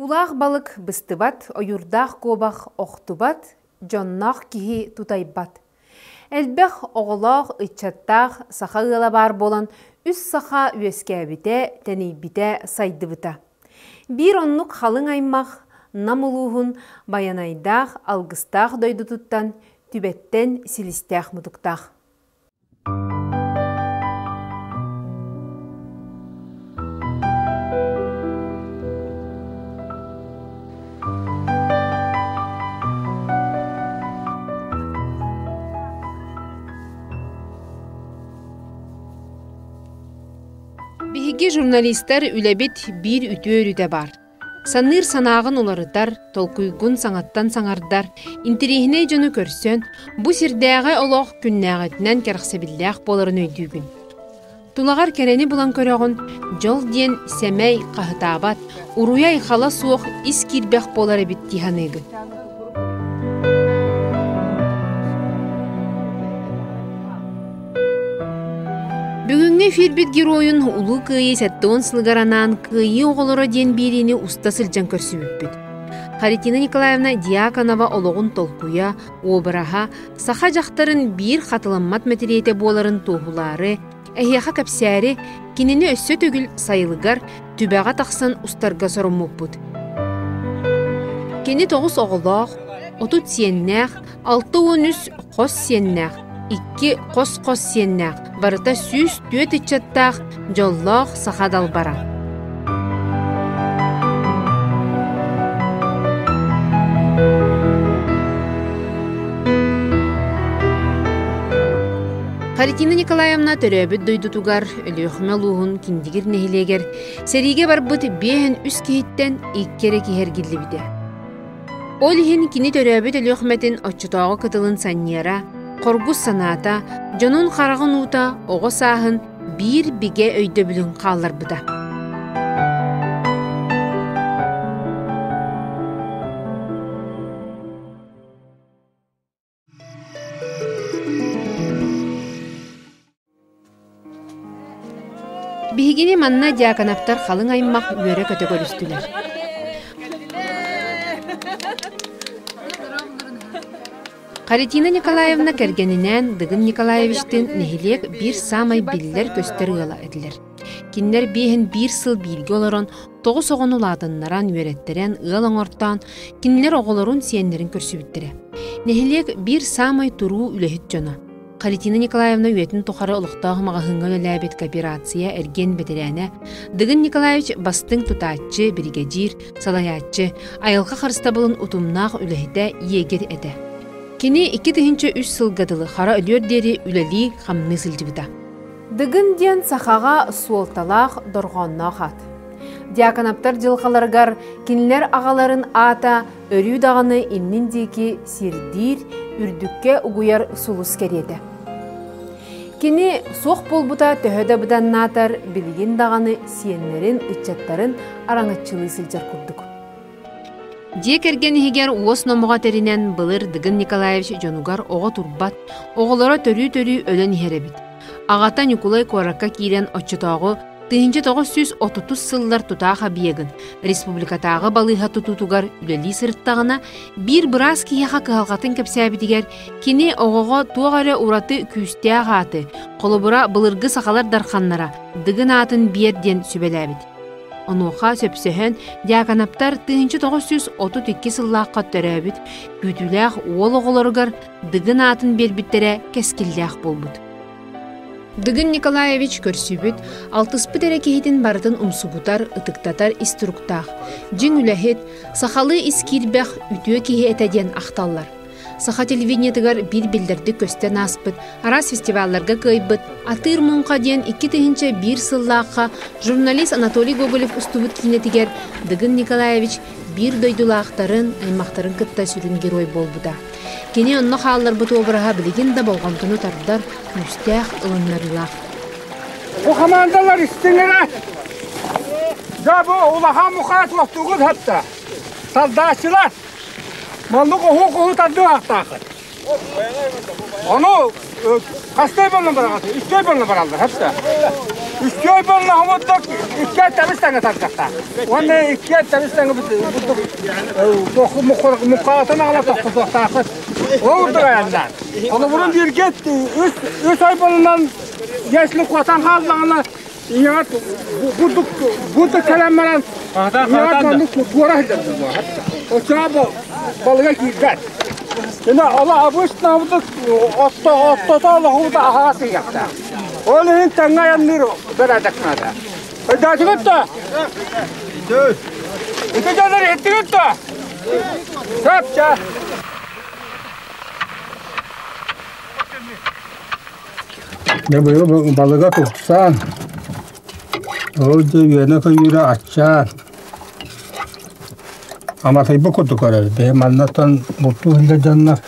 Уулаах балык быстыбат, ойуурдаах куобах охтубат, дьонноох киһи тутайбат. Элбэх оҕолоох, ыччаттаах саха ыала баар буолан, үс саха үөскээбитэ, тэнийбитэ, сайдыбыта. Биир оннук халыҥ аймах Нам улууһун Байанайдаах, Алгыстаах дойдутуттан Түбэттэн силистээх мутуктаах. Биһиги журналистар үлэбит биир үтүө өрүтэ баар. Саныыр санааҕын уларытар, толкуйгун саҥаттан саҥардар, интэриэһинэй дьону көрсөн, бу сирдээҕи олох күннээҕитинэн кэрэхсэбиллээх буоларын өйдүүгүн. Тулаҕар кэрэни булан көрөҕүн, дьол диэн сэмэй, хаһытаабат, уруйай-хала суох ис киирбэх буолар эбит дии саныыгын. Бүгүҥҥү эфирбит геройун Улуу Кыайыы 70 сылыгар анаан «Кыайыы оҕолоро» диэн биэриини уста сылдьан көрсүбүппүт. Харитина Николаевна Дьяконова олоҕун толкуйа, уобараһа саха дьахтарын биир хатыламмат мэтириэтэ буоларын туоһулаары, эһиэхэ кэпсээри, кинини өссө төгүл сайылыгар Түбэҕэ тахсан устарга соруммуппут. Кини тоҕус оҕолоох, 30 сиэннээх, 63 хос сиэннээх, икки хос-хос сиэннээх, барыта 104 ыччаттаах дьоллоох саха далбара. Харитина Николаевна төрөөбүт дойдутугар Өлүөхүмэ улууһун Киндигир нэһилиэгэр сэриигэ барбыт 53 киһиттэн икки эрэ киһи эргиллибитэ. Ол иһин кини төрөөбүт Өлүөхүмэтин оччотооҕу кытылын санньыара, хоргус санаата, дьонун хараҕын уута оҕо сааһын биир бигэ өйдөбүлүн хаалларбыта. Биһигини манна Дьяконовтар халыҥ аймах үөрэ-көтө көрүстүлэр. Харитина Николаевна кэргэнинээн Дыгын Николаевичтыын нэһилиэк биир саамай биллэр-көстөр ыала этилэр. Кинилэр биэһин биир сыл бииргэ олорон, тоҕус оҕону улаатыннаран, үөрэттэрэн, ыал оҥортоон, кинилэр оҕолорун, сиэннэрин көрсүбүттэрэ. Нэһилиэк биир саамай туруу үлэһит дьоно. Харитина Николаевна үйэтин тухары олохтоох маҕаһыыҥҥа үлэлээбит кооперация эргиэн бэтэрээнэ, Дыгын Николаевич бастыҥ тутааччы, биригэдьиир, салайааччы, айылҕа харыстабылын утумнаах үлэһитэ егерь этэ. Кини 2003 сылга дылы хара өлүөр диэри үлэлии-хамныы сылдьыбыта. Дыгын диэн сахаҕа суолталаах дорҕоонноох аат. Дьяконовтар дьылҕаларыгар кинилэр аҕаларын аата өрүү даҕаны иннин диэки сирдиир, үрдүккэ угуйар сулус кэриэтэ. Кини суох буолбута төһө да быданнаатар, билигин даҕаны сиэннэрин, ыччаттарын араҥаччылыы сылдьар курдук. Дьиэ кэргэн иһигэр уос номоҕо тэринэн былыр Дыгын Николаевич дьонугар оҕо турбат, оҕолоро төрүү-төрүү өлөн иһэр эбит. Аҕата Ньукулай куоракка киирэн оччотооҕу 1930 сыллар тутаах объегын республикатааҕы балыыһа тутуутугар үлэлии сырыттаҕына, биир быраас киһиэхэ кыһалҕатын кэпсээбитигэр, кини оҕоҕо туох эрэ ураты күүстээх ааты, холобура былыргы сахалар дарханнара Дыгын аатын биэр диэн сүбэлээбит. Онуоха сөпсөһөн, Дьяконовтар 1932 сыллаахха төрөөбүт күүтүүлээх уол оҕолоругар Дыгын аатын биэрбиттэрэ кэскиллээх буолбут. Дыгын Николаевич көрсүбүт, алтыспыт эрэ киһитин барытын умсугутар, ытыктатар ис туруктаах, дьиҥ үлэһит, сахалыы ис киирбэх үтүө киһи этэ диэн ахталлар. Саха телевидениетыгар биир биллэрдик көстөн ааспыт, араас фестивалларга кыайбыт «Атыыр муҥха» диэн 2001 сыллаахха журналист Анатолий Гоголев устубут киинэтигэр Дыгын Николаевич биир дойдулаахтарын, аймахтарын кытта сүрүн герой буолбута. Кини онно хаалларбыт уобараһа билигин да болҕомтону тардар, күүстээх ылыннарыылаах. Бу хамаандалар истиҥэрэ! Дьэ бу улахан мухаат уохтуугут хатта. Тардааччылар! Маннык оһуох-оһу тардыахтааххыт. Ону хастай боллон бараҕат? Үстэй боллон бараллар, хатта. Үчүгэй буоллаҕымыттан иккиэн тэбис тэҥэ тардахтаах. Уонна иккиэн тэбис тэҥэ муккаатын аҕала тохтотуохтааххыт. Ол курдук айаннаан. Холобурун бииргэ үс үс ойбонунан если куотан хааллаҕына ийэҕэ бурдук бурдук кэлэн баран ийэҕэ маннык туора сылдьар буолуо. Оччоҕо балыга киирбэт. Ина ола обычно отто оттото олоҕубут аһаҕас ыйыахтаах. Ол иһин тэҥҥэ айанныыр бэрээдэк наада. Өйдөөтүгүт да? Ити дьоннор иһиттигит да? Сөп, чэ. Дьэ быйыл балыга тупсан, ол дьэ үөнэ-көйүүрэ аччаан, аматыйбыт курдук көрөбүт. Бэйэ маннаттан бултуу сылдьар дьоннор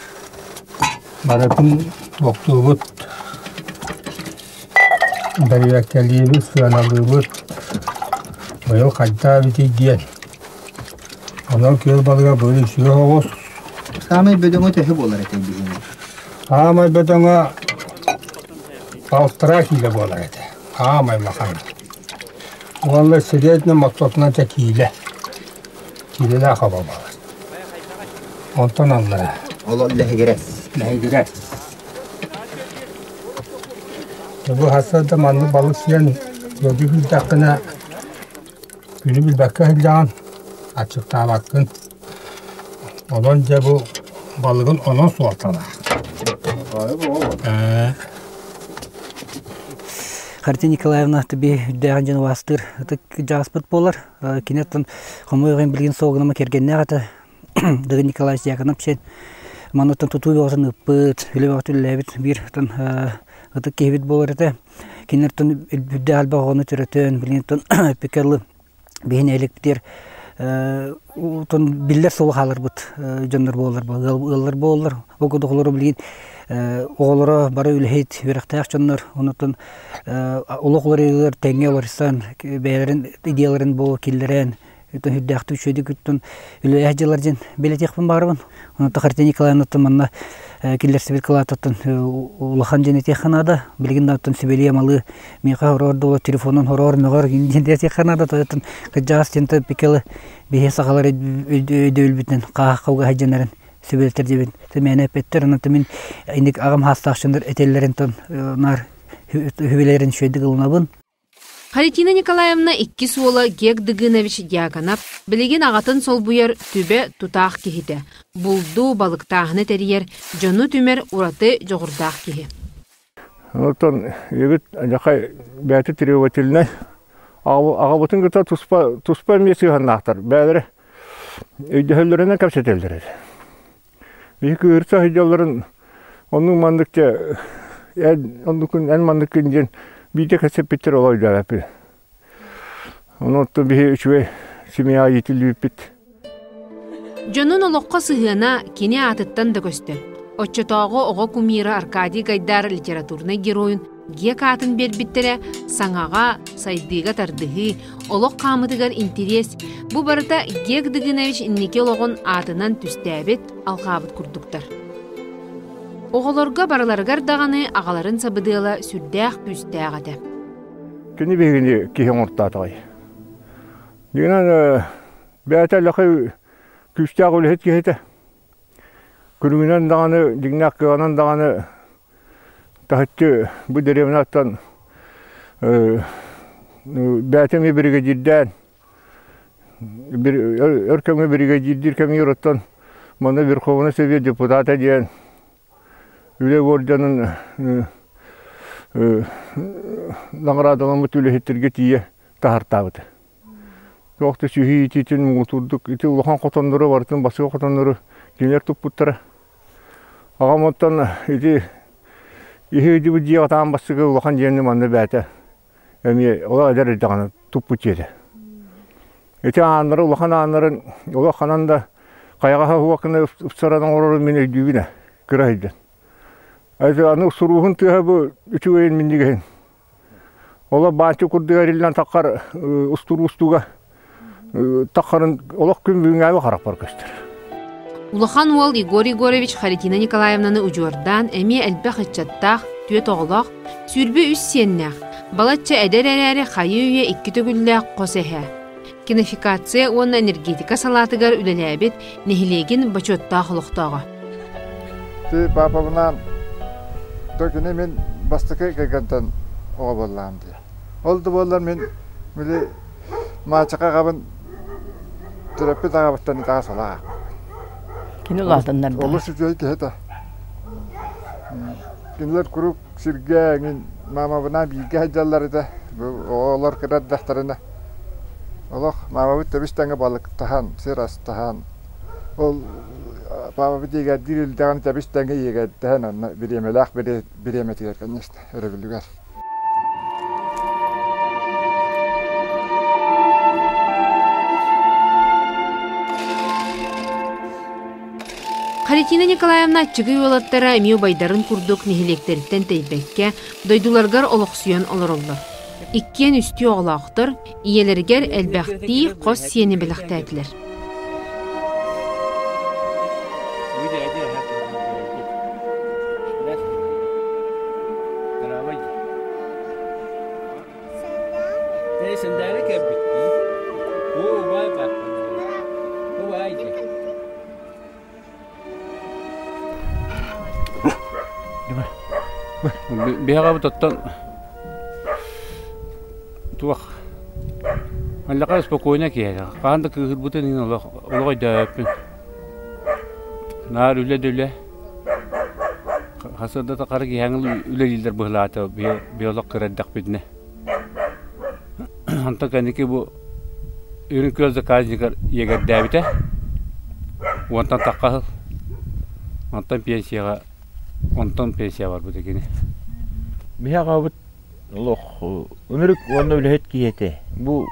барытын туохтуубут, бэрэбиэркэлиибит, сыаналыыбыт. Быйыл хайдах эбитий диэн. Онон күөл балыга быйыл үчүгэй оҕус. Саамай бөдөҥө төһө буолар этэй биһиги? Аамай бөдөҥө балтараа киилэ буолар этэ. Аамай улахан. Уонна средний мототунан чэ киилэ. Киилэлээх хаба буолар. Онтон аллара. Ол лэһигирэс. Лэһигирэс. Бу сарсыарда маннык балык сиэн ыалдьы киирдэххинэ күнү билбэккэ сылдьаҕын, аччыктаабаккын. Онон дьэ бу балыгын онон суолталаах. Харитина Николаевна түби үрдээҕин дьон убаастыыр ытык дьааспыт буолар. Кини оттон хомойуох иһин билигин суолгунама кэргэннээх этэ. Дыгын Николаевич Дьяконов сиэн манна оттон тутуу бөҕөтүн ыппыт, үлэ бөҕөтүн үлэлээбит биир оттон ытык киһибит буолар этэ. Кинилэртэн үрдээх элбэх оҕону төрөтөн, билигин оттон эппиккэ дылы биһи нэһилиэкпитигэр биллэр суолу хааларбыт дьоннор буоллар, ыаллар буоллар. Ол курдук олору билигин оҕолоро бары үлэһит, үөрэхтээх дьоннор, онтон олох уларыйыылар тэҥҥэ уларыйсан, бэйэлэрин идеяларын бу киллэрэн, үрдээхтик үчүгэйдик үттэн үлэлээх дьылар диэн билэтиэхпин баҕарабын. Онон Харитина Николаевнаттан манна киллэрсибит кылаатыттан улахан диэн этиэххэ наада. Билигин да оттон сүбэлии-амалыы миэхэ хороор дуола телефонун хороор мөҕөр диэн этиэххэ наада. Тойтон кырдьаҕас диэн пикелы биһи сахалар өйдөбүлбүтүнэн хааһахха угаһа дьэнэрин сүбэлэтэр диэбин мээнэ эппэттэр. Онон мин инник аҕам хаастаах дьоннор этэллэрин тон наар үһүбэлэрин үчүгэйдик ылынабын. Харитина Николаевна иккис уола Гек Дыгынович Дьяконов билигин аҕатын солбуйар түбэ тутаах киһитэ, булду, балыктааһыны тэрийэр, дьону түмэр ураты дьоҕурдаах киһи. Оттон ийэбит дьахай бэйэтэ требовательнай. Аҕабытын кытта туспа туспа эмиэ сыһыаннаахтар. Бэйэлэрэ өйдөһөллөрүнэн кэпсэтэллэр этэ. Биһи кыырса сылдьалларын оннук маннык дьэ эн оннукун эн манныккын диэн биирдэ кэпсэппиттэр ол өйдөөбөппүн. Ону оттон биһи үчүгэй семья иитиллибиппит. Дьонун олоххо сыһыана кини аатыттан да көстөр. Оччотооҕу оҕо кумира Аркадий Гайдар литературнай геройун Гек аатын биэрбиттэрэ саҥаҕа, сайдыыга тардыһыы, олох хаамытыгар интириэс бу барыта Гек Дыгынович инники олоҕун аатынан түстээбит, алҕаабыт курдуктар. Оҕолорго барыларыгар даҕаны аҕаларын сабыдыала сүрдээх күүстээх этэ. Кини биһигини киһи оҥортоотоҕой. Дьиҥинэн бэйэтэ элэхэй күүстээх үлэһит киһи этэ. Күнүгүнэн даҕаны, дьиҥнээх кыаҕынан даҕаны таһыччы бу дэриэбинэттэн бэйэтэ эмиэ биригэдьиирдээн өр кэмҥэ биригэдьиирдиир кэмигэр оттон манна Верховный Совет депутата диэн үлэ уордьанын наҕараадаламмыт үлэһиттэргэ тиийэ таһартаабыта. Туох да сүһүү итиитин муҥутуурдук ити улахан хотоннору барытын басыга хотоннору кинилэр туппуттара. Аҕам оттон ити иһи ыйдыбыт дьиэҕэ таан бастакы улахан дьиэни манна бээтэ эмиэ олох эдэр эрдэҕинэ туппут дьиэтэ. Ити ааннары улахан ааннарын олох ханан да хайаҕаһа суох гына ыпсаран оҥорорун мин өйдүүбүн ээ кыра сылдьан. Аны сурууһун тыаһа бу үчүгэйин минньигэһин. Олох баанчы курдук эриллэн таххар устуур устууга таххарын олох күн бүгүҥҥээби харахпар көстөр. Улахан уол Егор Егорович Харитина Николаевнаны удьуордаан эмиэ элбэх ыччаттаах, түөрт оҕолоох, 23 сиэннээх. Балачча эдэр эрээри хайыы-үйэ икки төгүллээх хос эһээ. Кинофикация уонна энергетика салаатыгар үлэлээбит нэһилиэгин бочуоттаах олохтооҕо. Ти папабынаан то кини мин бастакы кэргэнтэн оҕо буоллаҕым дии. Ол да буоллар мин били маачаха аҕабын төрөппүт аҕабыттан итэҕэс олох Кини улаатыннарда. Олус үчүгэй киһи этэ. Кинилэр куруук сиргэ мин маамабынаан бииргэ сылдьаллар этэ. Бу оҕолор кыра эрдэхтэринэ олох маамабыт тэбис-тэҥҥэ балыктаһан, сир астаһан, ол паапабыт иэгэрдиир илдэҕин тэбис-тэҥҥэ иэгэрдэһэн онно бириэмэлээх бириэмэтигэр конечно өрөбүлүгэр. Харитина Николаевна аччыгый уолаттара эмиэ убайдарын курдук нэһилиэктэриттэн тэйбэккэ, дойдуларыгар олохсуйан олороллор. Иккиэн үстүү оҕолоохтор, ийэлэригэр элбэхтии хос сиэни бэлэхтээтилэр. Биһиэхэ оттон туох Аллаха спокойно киһи хаһан да кыыһырбытын иһин олох олох өйдөөбөппүн. Наар үлэ да үлэ. Хасыарда да хара киһиэҥ үлэлииллэр быһылаата биолог кыра эрдэхпитинэ. Онтон кэнники бу Үрүҥ Күөл заказнигар егердээбитэ. Уонтан тахха сыл. Онтон пенсияҕа онтон пенсия барбыта кини. Биһи аҕабыт олох ынырык уонна үлэһит киһи этэ. Бу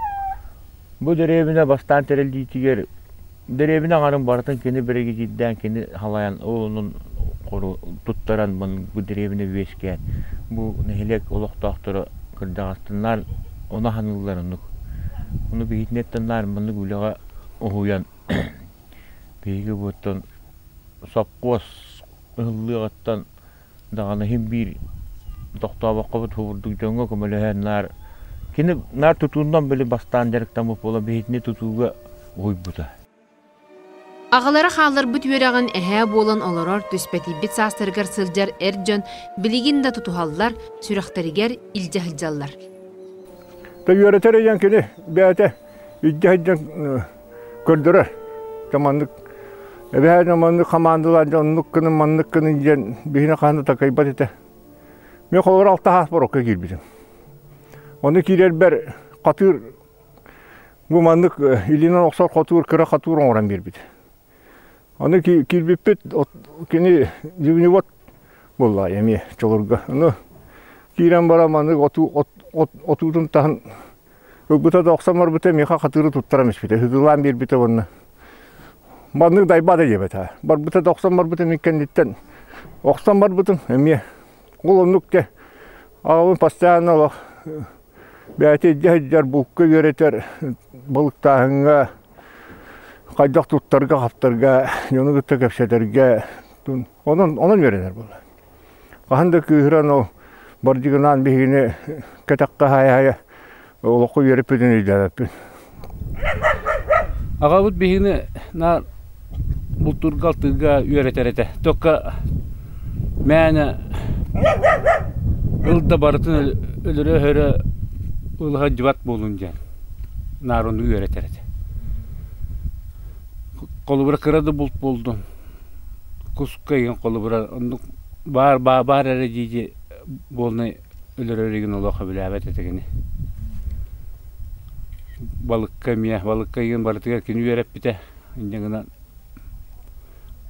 бу дэриэбинэ бастаан тэриллиитигэр дэриэбинэ аҥарын барытын кини биригэдьиирдээн кини халайан ол онон туттаран бу дэриэбинэ үөскээн бу нэһилиэк олохтоохторо кырдьаҕастарнаан ону аһаныыллар оннук. Ону биһитинэттэн наар маннык үлэҕэ уһуйан биһиги буоттан сопхуос ыһыллыаҕыттан даҕаны иһин биир тохтообоккобут курдук дьоҥҥо көмөлөһөн наар кини наар тутуунан били бастаан дьарыктаммыт буолан биһитини тутууга уһуйбута. Аҕалара хаалларбыт үөрэҕин эһээ буолан олорор түспэтийбит саастарыгар сылдьар эр дьон билигин да тутуһаллар, сүрэхтэригэр илдьэ сылдьаллар. Та үөрэтэр ыйан кини бэйэтэ илдьэ сылдьан көрдөрөр. Маннык эбэһээ маннык хамаандалаан дьон оннук гынын маннык гынын диэн биһини хаһан да такайбат этэ. Мен холобур алта хаас борокка киирбитим. Ону киирэрбэр хатыыр бу маннык илиинэн охсор хотуур кыра хотуур оҥорон биэрбит. Ону киирбиппит кини дивневод буолла эмиэ чолурга. Ону киирэн баран маннык отуутун таһын ылбыта да охсон барбыта миэхэ хатыыры туттаран испитэ ыһыгылаан биэрбитэ уонна маннык дайбаата диэбэтэ барбыта да охсон барбыта мин кэнниттэн охсон барбытым эмиэ ол оннук те аҕабын постоянно олох бэйэтэ илдьэ сылдьар булка үөрэтэр балыктааһыҥҥа хайдах туттарга-хаптарга дьону кытта кэпсэтэргэ онон онон үөрэнэр буолла Хаһан да кыыһыран ол бардьыгынаан биһигини кэтэххэ хаайа-хаайа олоххо үөрэппитин өйдөөбөппүн. Аҕабыт биһигини наар бултуурга-алтыырга үөрэтэр этэ. Только мээнэ ыл да барытын өлөрө-өһөрө ылыһа дьыбат буолун диэн наар ону үөрэтэр этэ. Холобура кыра да булт буолдун куска игин холобура оннук баар баар эрэ дии буолнай өлөрөр игин олох сөбүлээбэт этэ кини балыкка эмиэ балыкка игин барытыгар кини үөрэппитэ инньэ гынан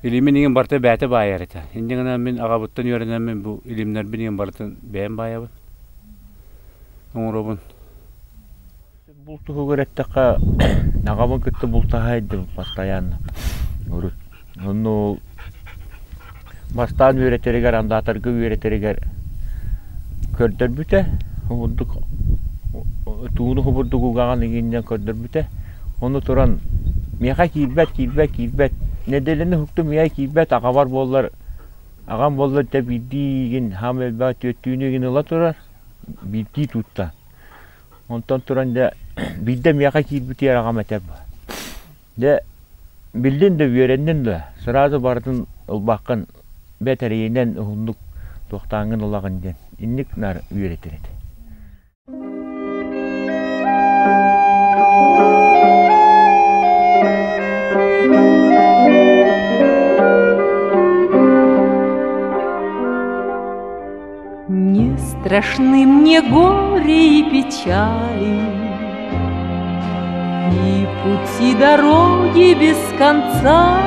илимин игин барыта бэйэтэ баайар этэ инньэ гынан мин аҕабыттан үөрэнэммин бу илимнэрбин игин барытын бэйэм баайабын оҥоробун. Булт туһугар эттэххэ, аҕабын кытта бултаһа постоянно. Урут. Онно ол бастаан үөрэтэригэр, андаатарга үөрэтэригэр көрдөрбүтэ. Курдук тууну курдук угаҕын игиннэн көрдөрбүтэ. Ону туран миэхэ киирбэт, киирбэт, киирбэт. Нэдиэлэни уһуктум ийэ киирбэт, аҕабар буоллар, аҕам буоллар дьэ биирдии игин хаам элбэх түөртүүнү игин ыла турар. Биирдии туутта. Онтон туран дьэ биирдэ миэхэ киирбитигэр аҕам этэр Дьэ биллин да үөрэннин да сразу барытын ылбаккын бэтэриинэн уһуннук туохтааҥҥын ылаҕын диэн инник наар үөрэтэр этэ. Не страшны мне горе и печали, И пути дороги без конца.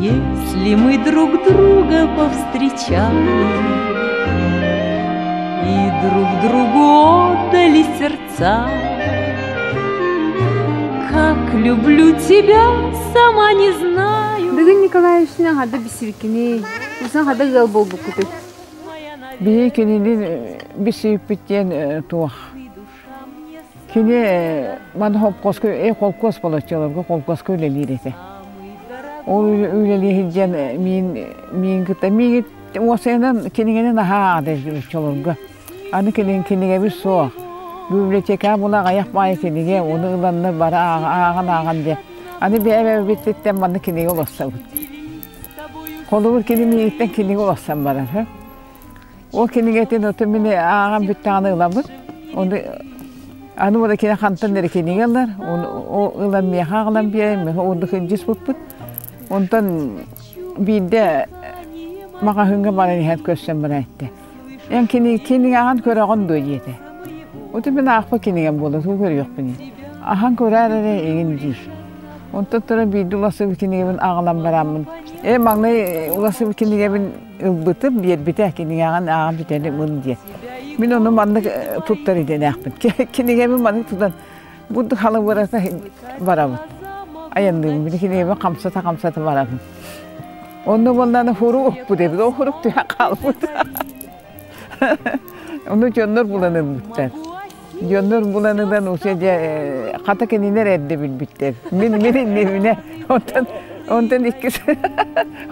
Если мы друг друга повстречали И друг другу отдали сердца, Как люблю тебя, сама не знаю. Бүгүн Николаевична хада бисибикини, усан хада ыал буолбуккутуй. Биһи кинини бисиппит диэн туох. Кини маны холкуоска, холкуос болоччуларга холкуоска үлэлиир этэ. Ол үлэлиир диэн миин миин кытта миигит уосайынан кинигени наһаа аҕа чолорго. Аны кини кинигэбит суох. Библиотека була аҕыйах баайы кинигэ, ону ыланнар бары ааҕан-ааҕан диэн. Аны бэйэбититтэн манна кинигэ уларсабыт. Холобур кини миигиттэн кинигэ уларсан барар. Ол кинигэтин оту мин ааҕан бүттэҕинэ ылабыт. Ону аны уола кини хантан эрэ кинигэ ылар, ол ылан миэхэ аҕалан биэрэр, миэхэ ордук илдьис буппут. Онтон биирдэ маҕаһыыҥҥа баран иһэн көрсөн баран эттэ. Эн кини кинигэҕин көрөҕүн дуо диэтэ. Оту мин аахпыт кинигэм буолла, тугу көрүөхпүнүй? Ахан көрөөр эрэ игин диир. Онтон туран биирдэ уласыбыт кинигэбин аҕалан бараммын, ээ маҥнай уласыбыт кинигэбин ылбытым, биэрбитэ кинигэҕин ааҕан бүтэрим ыл диэн. Мин ону маннык туттар идэлээхпин. Кинигэбин маннык тутан бурдук халыбырата барабын. Айанныыбын, били кинигэбин хамсата-хамсата барабын. Онно буоллаана хурук укпут эбит, ол хурук түһэн хаалбыт. Ону дьоннор булан ылбыттар. Дьоннор булан ылан усе дьэ хата кинилэр эрдэ билбиттэр. Мин мин иннибинэ онтон онтон иккис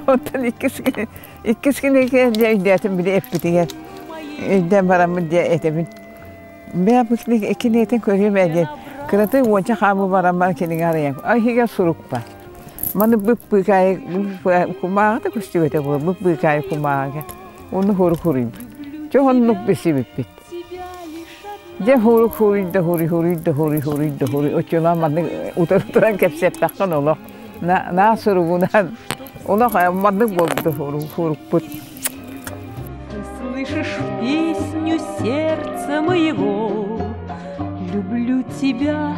онтон иккис иккис кинигэ дьэ өйдөөтүм били эппитигэр өйдөөн бараммын дьэ этэбин. Бээ бу кинигэтин көрүөм ээ диэн кыратый уонча хаамыы баран баран кинигэ арыйан иһигэр сурук бар. Маны бып-быыкаайы кумааҕы да көстүбэтэ буолуо бып-быыкаайы кумааҕыга Ону хурук хуруйбут. Чэ оннук билсибиппит. Дьэ хурук хуруйда хуруй хуруйда хуруй хуруйда хуруй оччолоон маннык утары туран кэпсэппэххин олох наа суругунан олох маннык буолбута хурукпут. Ты слышишь песню сердца моего, Люблю тебя,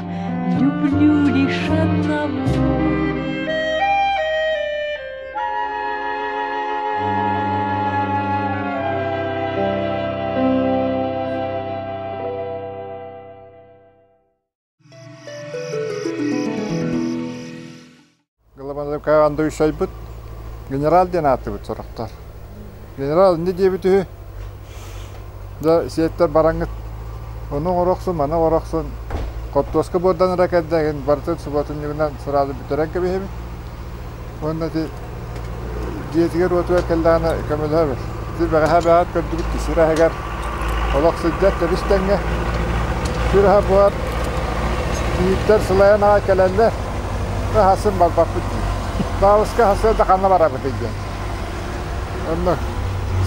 люблю лишь одного. Андуйсайбыт генерал диэн ааттыбыт сорохтор. Генерал инни диэбит үһү. Да сиэттэр бараҥҥыт ону оҥорохсун, маны оҥорохсун хортуоска буордан эрэ кэлдэгин барытын субуотунньугунан сразу бүтэрэн кэбиһэбит. Уонна ити дьиэтигэр-уотугар кэллэҕинэ көмөлөһөбүт. Ити бэҕэһээ бэҕэт көрдүбүт сир аһыгар олох сылдьар тэбис тэҥҥэ. Сир аһа буһар кийииттэр сылайан аҕай кэлэллэр. Хасын барбаппыт дии. Баалыска хасыа да ханна барабытый диэн. Онно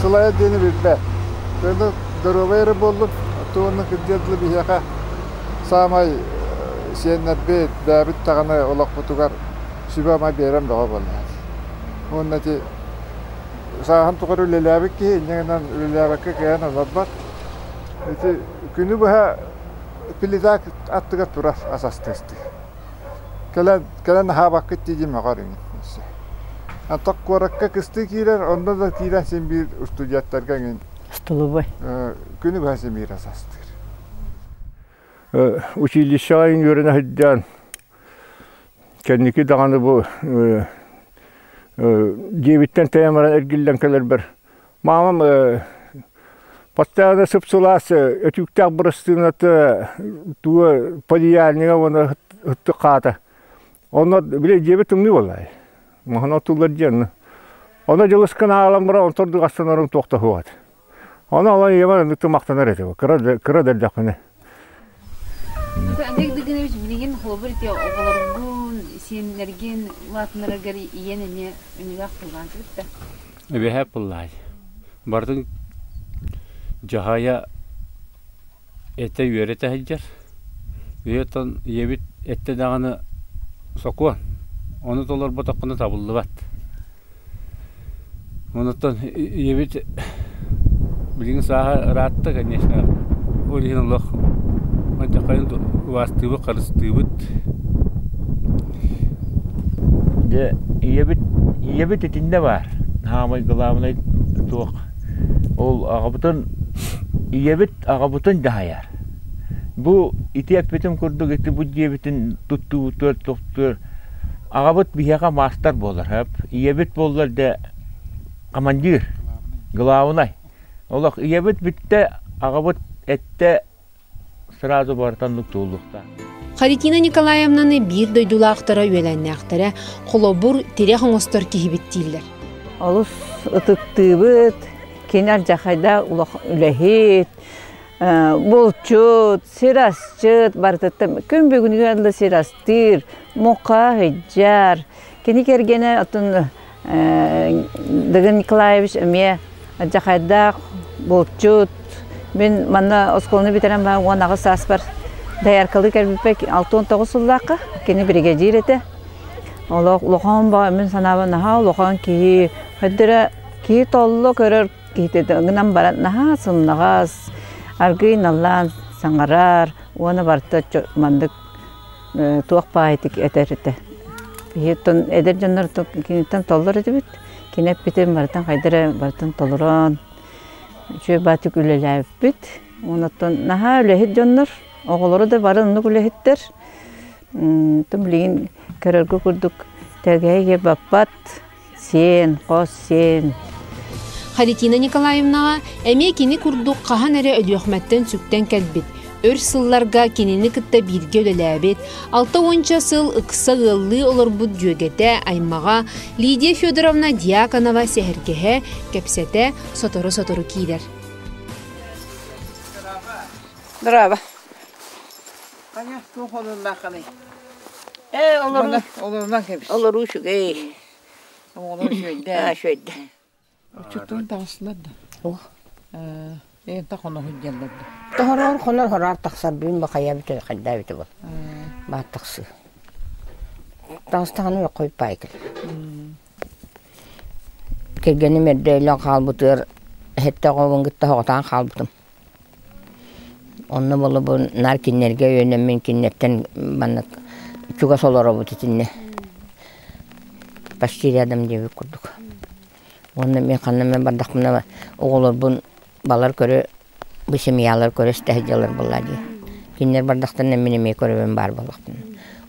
сылайар диэни билбэт. Ону доруобай эрэ буоллун, оттон кырдьыар дылы биһиэхэ саамай сиэннэрбит, бэйэбит даҕаны олохпутугар сүбэ-ама биэрэн бөҕө буоллаҕа. Уонна ити сааһын тухары үлэлээбит киһи инньэ гынан үлэлээбэккэ кыайан олорбот. Ити күнү быһа плита аттыгар турар ас астыыстыы. Кэлэн кэлэн аһаабаккыт дии мөҕөр иҥин. Антах куоракка кыстыы киирэр, онно да киирэн син биир устудьуоттарга иҥин. Столовой. Күнү быһа син биир ас астыыр. Училищеҕа үөрэнэ сылдьан Кэнники даҕаны бу дьиэбиттэн тэйэн баран эргиллэн кэлэрбэр маамам постоянно сып-сылаас өтүүктээх бырастыыната туга подеяльнига уонна ыттык хаата. Онно били дьиэбит тымныы буоллаҕай. Маһын оттуллар диэн. Онно дьылыскын аалан баран онтон астынарым туох да суох этэ. Ону ала ийэбэр оннук махтанар этим. Кыра кыра дэрдэхпинэ. Олег Дыгынович билигин холобур ити оҕолоргун, сиэннэргин улаатыннараргар ийэн эмиэ өнүлээх пыллаан сырытта. Эбэһэ пыллаай. Бардын дьаһайа этэ үөрэтэ сылдьар. Ийэтон ийэбит эттэ даҕаны сокуон. Ону толорботоххуна табыллыбат. Онуттан ийэбит билигин сааһа ыраатта, конечно. Ол иһин олох мантахайын убаастыыбыт, харыстыыбыт. Дьэ, ийэбит ийэбит итиннэ баар. Хаамай главнай туох ол аҕабытын ийэбит аҕабытын дьаһайар. Бу ити эппитим курдук ити бу дьиэбитин туттуубутугар тохтуур аҕабыт биһиэхэ маастар буолар хөп. Ийэбит буоллар дэ командир, главнай. Олох ийэбит бүттэ, аҕабыт эттэ сразу барытан туоллухтаах. Харитина Николаевнаны биир дойдулаахтара үөлээннээхтэрэ холобур тирэх оҥостор киһибит дииллэр. Олус ытыктыыбыт, кини алдьархайдаах үлэһит, булчут, сир асчыт барытыттан күн бүгүнүгэр дылы сир астыыр, муха сылдьар. Кини кэргэнэ оттон Дыгын Николаевич эмиэ алдьархайдаах булчут. Мин манна оскуоланы бүтэрэн баран 18 сааспар дояркалыы кэлбиппэр 69 сыллаахха кини биригэдьиир этэ. Олох улахан баҕа мин санаабар наһаа улахан киһи хайдара киһи толло көрөр киһитэ гынан баран наһаа сымнаҕас, аргыый наллаан саҥарар уонна барыта маннык туох баайытык этэр этэ. Биһиттэн эдэр дьоннор киниттэн толлор этибит. Кини эппитин барытын хайда эрэ барытын толорон үчүгэй баатык үлэлээбиппит. Онон наһаа үлэһит дьоннор, оҕолоро да бары оннук үлэһиттэр. Тым билигин көрөргө курдук тэгэйгэ баппат сиэн, хос сиэн. Харитина Николаевнаҕа эмиэ кини курдук хаһан эрэ Өлүөхүмэттэн сүктэн кэлбит, өр сылларга кинини кытта бииргэ үлэлээбит, 60 сыл ыкса ыаллыы олорбут дьүөгэтэ, аймаҕа Лидия Федоровна Дьяконова сэһэргэһэ, кэпсэтэ сотору-сотору киирэр. Браво! Ханя, туох олоруннааххыный? Ээ, олоруу. Олорунан кэбис. Олоруу үчүгэй. Оҕолор үчүгэйдэ. Аа, үчүгэйдэ. Оччоттон таҕыстылар да. Оо. Ээ, та хоно сылдьаллар да. Тоһороор хонор хороор тахсар бүгүн бахайа бүтэ хайда бүтэ бол. Баат тахсы. Таҕыстаҕына қой пайкыл. Кэргэним эрдэ өлөн хаалбытыгар эһэтте оҕобун кытта соҕотоон хаалбытым. Онно буолла наар кинилэргэ өйөнөммүн кинилэртэн маннык чугас олоробут итиннэ. Почти рядом диэбит курдук. Уонна мин ханна эмэ бардахпына оҕолорбун балар көрө бу семьялар көрө истэ сылдьаллар буоллаа дии. Кинилэр бардахтарына мин эмиэ көрөбүн баар буоллахпына.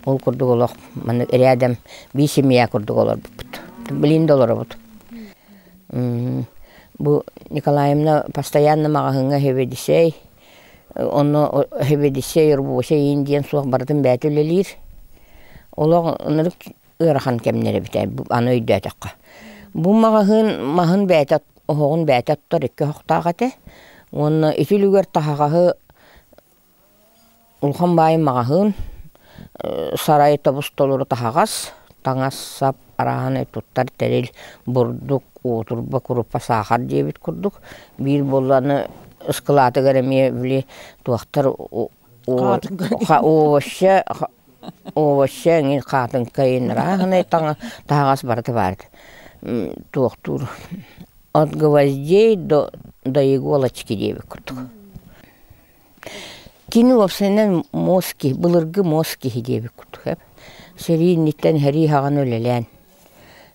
Ол курдук олох маннык рядом биир семья курдук олорбуппут. Билигин да олоробут. Бу Николаевна постоянно маҕаһыыҥҥа сэбиэдиссэй, онно сэбиэдиссэй, рабочай иин диэн суох барытын бэйэтэ үлэлиир. Олох ынырык ыарахан кэмнэр эбит аны өйдөөтөххө. Бу маҕаһыын маһын бэйэтэ оһоҕун бэйэтэ оттор икки оһохтоох этэ. Уонна ити үлүгэр таһаҕаһы Улахан баай маҕаһыын, сарай тобус толору таһаҕас, таҥас-сап арааһынай туттар тэрил, бурдук, уотурба, куруппа, саахар диэбит курдук. Биир буоллаҕына ыскылаатыгар эмиэ били туохтар овоща овоща эҥин хаатыҥка иһин арааһынай таһаҕас барыта баар этэ. Туохтуур от гвоздей до до иголочки диэбит курдук. Кини уопсайынан муос киһи, былыргы муос киһи диэбит курдук эбит. Сэрии инниттэн сэрии саҕана үлэлээн.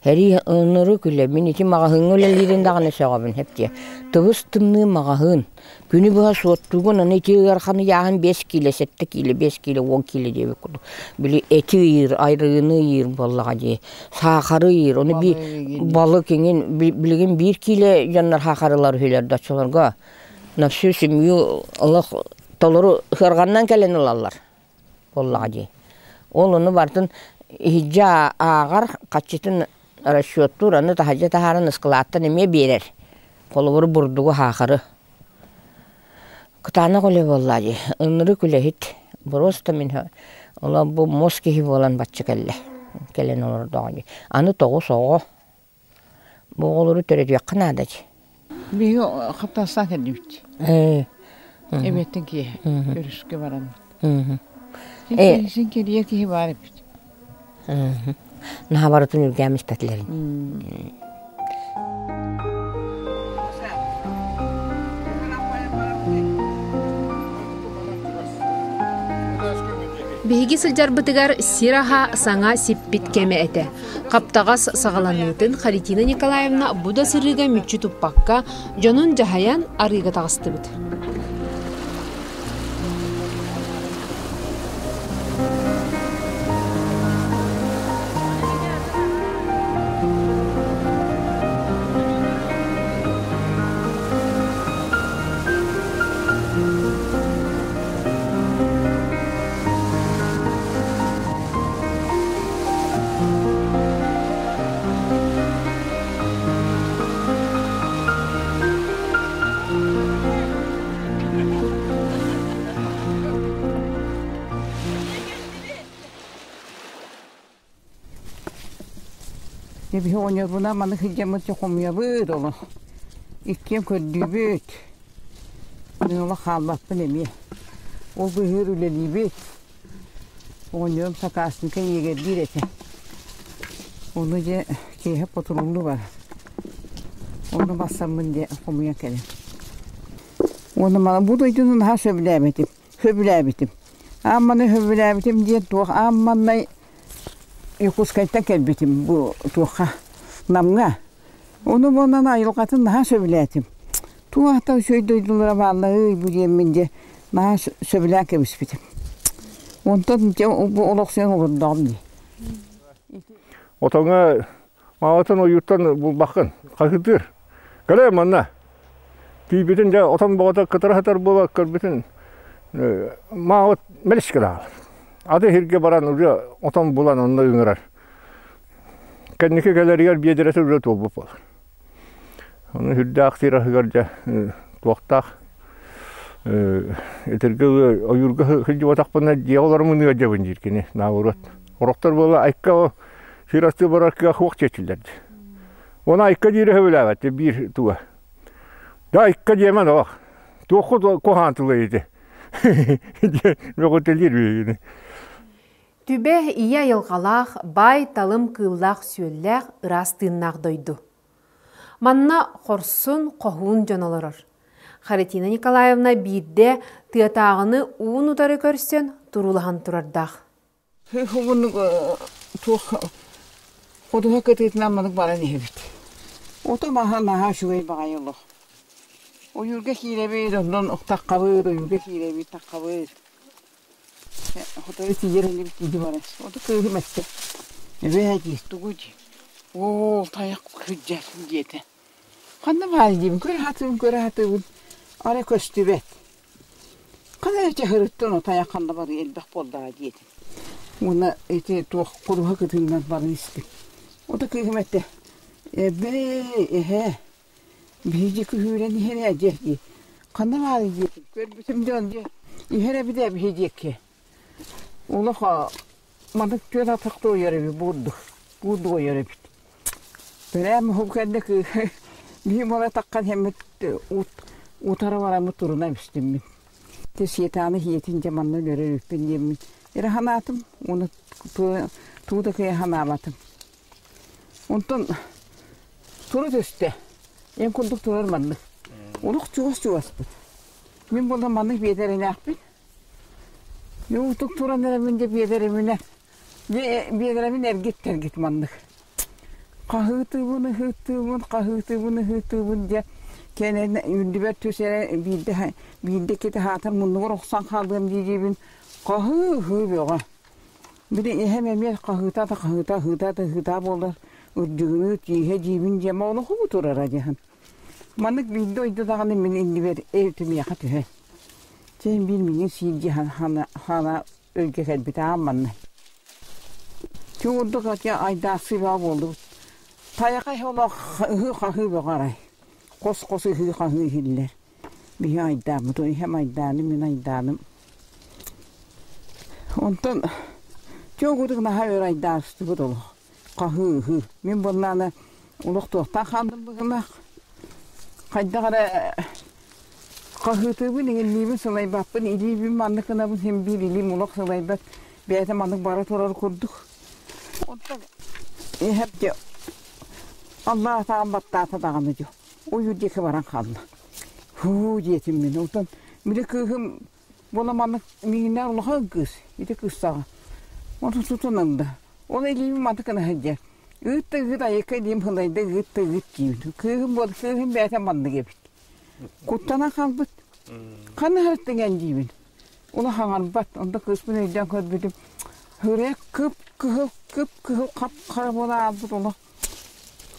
Сэрии ынырык үлэ. Мин ити маҕаһыыҥҥа үлэлиирин даҕаны сөҕөбүн эптиэ. Тыбыс тымныы маҕаһыын. Күнү быһа суоттуугун, аны ити ыарахан ыйааһын 5 киилэ, 7 киилэ, 5 киилэ, 10 киилэ диэбит курдук. Били эти ыйыыр, айрыыны ыйыыр буоллаҕа дии. Саахары ыйыыр. Ону би балык иҥин билигин биир киилэ дьоннор саахарылар үһүлэр да оччолорго. На всю семью олох толору сыарҕаннан кэлэн ылаллар буоллаҕа дии. Ол ону барытын иһирдьэ ааҕар, хаччытын расчеттуур, аны таһырдьа таһааран ыскылааттан эмиэ биэрэр. Холобур, бурдугу, саахары. Кытаанах үлэ буолла дии. Ынырык үлэһит. Просто мин ола бу муос киһи буолан бачча кэллэ. Кэлэн олордоҕо дии. Аны тоҕус оҕо. Бу оҕолору төрөтүөххэ наада дии. Биһиги хаптаастаан кэллибит. Эбиэттэн киэһэ өрүскэ бараммыт. Син кэлиэ киһи баар эбит. Наһаа барытын үргээн испэтилэрин. Биһиги сылдьарбытыгар сир аһа саҥа сиппит кэмэ этэ. Хаптаҕас саҕаланыытын Харитина Николаевна бу да сырыыга мүччү туппакка, дьонун дьаһайан арыыга таҕыстыбыт. Биһи оҕонньорбунаан маны сылдьаммыт хомуйабыт олох. Иккиэн көрдүүбүт. Мин олох хаалбаппын эмиэ. Ол быыһыгар үлэлиибит. Оҕонньорум сакаасника иэгэрдиир этэ. Ону дьэ киэһэ патруллуу барар. Ону бассаммын дьэ хомуйан кэлэн. Уонна маны бу дойдуну наһаа сөбүлээбитим. Сөбүлээбитим. Аан маны сөбүлээбитим диэн туох аан маннай Якутскайтан кэлбитим бу туохха Намҥа. Ону буолан айылҕатын наһаа сөбүлээтим. Туох да үчүгэй дойдулара баалларый бу диэммин дьэ наһаа сөбүлээн кэбиспитим. Онтон дьэ бу олохсуйан олордоҕум дии. Отоҥо маҕатын ойууттан булбаккын, хаһыытыыр. Кэлээ манна. Тиийбитин дьэ отон боҕото кытара сытар буола көрбүтүн маҕыт мэлис гынаҕын. Аты сиргэ баран уже отон булан онно ыҥырар. Кэнники кэлэригэр биэдэрэтэ үлэ туолбут буолар. Ону сүрдээх сир аһыгар дьэ туохтаах итиргэ ойуурга сылдьыбатахпына дьиэҕэ олороммун ыалдьабын диир кини наоборот. Сорохтор буола айка сир астыы барар кыах суох диэччилэр дии. Оны айка диири сөбүлээбэт биир туга. Да айка диэмэн олох. Туоххут куһаҕан тыла ити. Мөҕүтэлиир биһигини. Түбэ ийэ айылҕалаах, баай-талым кыыллаах-сүөллээх, ыраас тыыннаах дойду. Манна хорсун, хоһуун дьон олорор. Харитина Николаевна биирдэ тыатааҕыны уун-утары көрсөн туруулаһан турардаах. Уһуннук туох ходуһа кытыытынан маннык баран иһэбит. Ото маһа наһаа үчүгэй баҕайы олох. Ойуурга киирэбит, онон таххабыт, ойуурга киирэбит, таххабыт. Хотойу тиийэр инибит дии барар. Ото кыыһым эттэ. Эбээ дии, тугуй дии. Оо, тайах кырдьар диэтэ. Ханна баар диибин, көрө сатыыбын, көрө сатыыбын. Арай көстүбэт. Ханна эрэ чаһырыттан о тайах ханна барыы элбэх буоллаҕа диэтим. Уонна ити туох куруһа кытыынан баран истим. Ото кыыһым эттэ. Эбээ, эһээ, Биһиги күһүүрэн иһэр ээ дьэ дии. Ханна баарый диэтим. Көрбүтүм дьон дьэ иһэр эбит ээ биһи диэки. Олох маннык түөрт атах туойар эбит буурдук. Буурдук ойор эбит. Бэрээм уһун кэннэ биһи мола таххан иһэммит утара бараммыт туруна эбистим мин. Те сиэтааны иһиэтин дьэ манна өлөрөр үппүн диэммин эрэ санаатым. Уну туу да кыйа санаабатым. Онтон тура түстэ. Эн курдук турар маннык. Олох чугас-чугаспыт. Мин буолан маннык биэдэрэлээхпин. Утук туран эрэбин де биэдэрэминэ. Биэдэрэбин эргит-тэргит маннык. Хаһыытыыбын, ыһыытыыбын, хаһыытыыбын, ыһыытыыбын дьэ кэнэн үрдүбэр түс эрэ биирдэ биирдэ иккитэ хаатар муннугар охсон хаалыам дии-диибин хаһыы-ыһыы бөҕө. Били эһэм эмиэ хаһыыта да хаһыыта, ыһыыта да ыһыыта буолар, үрдүгүнүү тииһэ диибин диэн олоху турара дьаһан. Маннык биирдэ ойдо даҕаны мин иннибэр эр миэхэ түһэн. Чэ биир миигин сиир дьаһан хана өлгө кэлбит аам манна. Чугурдук ати айдаахсыы баа буоллубут. Тайаха олох ыһыы-хаһыы бөҕө арай. Хос-хос ыһыы-хаһыы иһиллэр. Биһи айдааммыт, иһэм айдааным, мин айдааным. Онтон чоогутук наһаа өр айдаастыбыт олох. Хаһыы-ыһыы. Мин буоллаҕына олох туохтаах хааллым быһыылаах. Хайдах эрэ хаһыытыыбын, иҥинниибин, сылайбаппын, илиибин маннык гынабын, син биир илиим олох сылайбат. Бэйэтэ маннык бара турар курдук. Онтон иһэр дьэ Аллаах атаҕын баттаата даҕаны дьэ ойуур диэки баран хаалла. Һуу диэтим мин. Онтон били кыыһым буола маннык миигиннээх улахан кыыс, ити кыыстааҕа. Онтон тутан ылла. Ол илиибин маннык гына сылдьар. Ыыт да ыыт айыкка илиим сылайда ыыт да ыыт диибин. Кыыһым буол кыыһым бэйэтэ маннык эбит. Куттанан хаалбыт. Ханна сырыттыҥ эн диибин. Улахаҥарбат. Онто кыыспын өйдөөн көрбүтүм Һырыа кып-кыһыл, кып-кыһыл хап-хара буола аалбыт олох.